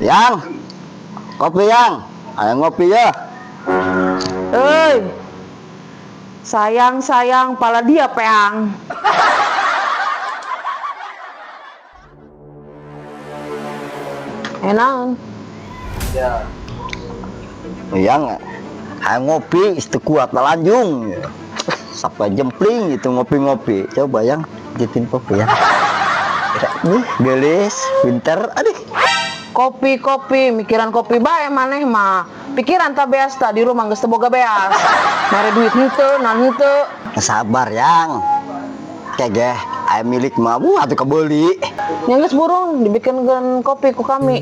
Yang, kopi yang, ayo ngopi ya. Euy. Sayang-sayang pala dia peang. Enak. Yang, ayo ngopi, itu kuat lanjung. Sampai jempling itu ngopi-ngopi. Coba yang, jitin kopi ya. Nih, gelis, pinter, aduh. Kopi-kopi, mikiran kopi bae maneh mah. Pikiran tak beas tak di rumah geus teu boga beas. Mare duit henteu, nan henteu. Sabar yang. Kegeh, ayo milik mah, buah atuh kebeli. Nya geus burung dibikinkeun kopi ku kami.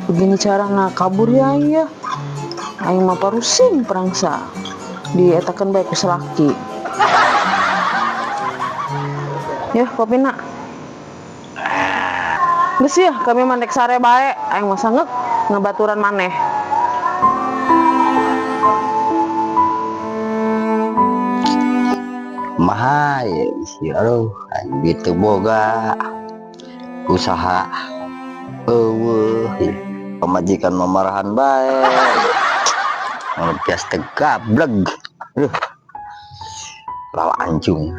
Begini cara ngakabur ya aing ya. Aing mah parusing perangsa. Dietakeun bae ku salaki. Ya, kopi nak. Geus ya, kami mah nek sare bae, aing mah sanggeuk ngebaturan maneh. Mahal ya, isi aduh, aing gitu boga usaha eueuh, pamajikan memarahan bae. Ngepias tegableg. Aduh. Lawa anjung.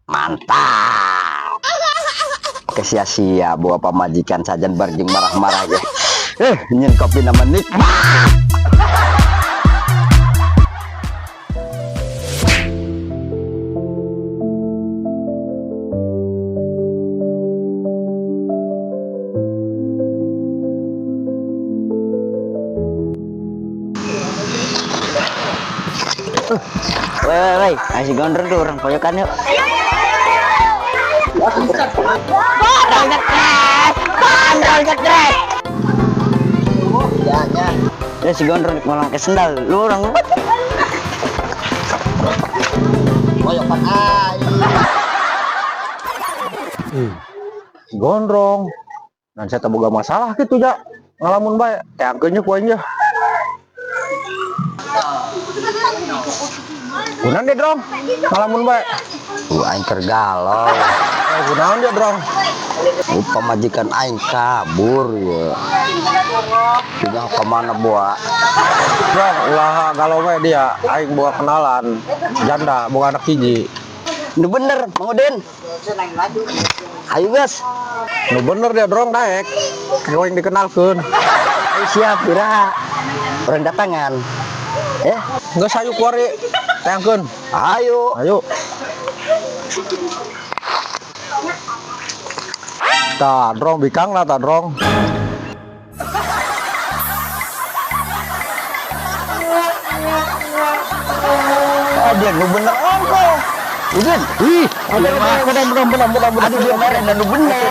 Mantap. Kesia-sia buat pamajikan sajan barjing marah-marah ya. Nyen kopi nama nikmat. Woi, woi, woi, ayo si gondrong tuh orang pojokan yuk. Gondrong stres, gondrong stres. Ya, ya. Ya si gondrong malah ke sendal, lu orang apa? Pojokan ayo. Si gondrong. Dan saya boga masalah gitu ja. Ngalamun bae, teangkeun ku aing ya. Kunaon dia, Drong? Ngalamun bae. Aing keur galau. Kunaon dia, Drong? Pamajikan aing kabur ya. Sudah kemana buat? Drong, ulah galau bae dia. Aing boga kenalan. Janda, boga anak hiji. Nu bener, Mang Udin. Ayo guys. Nu bener dia, Drong, daek. Ku aing dikenalkeun. Ayo siap, iraha. Orang datangan. Ya. Geus ayo kuari. Teangkeun. Ayo. Ayo. Tah, Drong bikang lah, tah, Drong. Ah, dia nu bener ongko. Udin. Ih, Aduh, bener, bener, bener, bener, bener. Aduh, dia merah dan nu bener.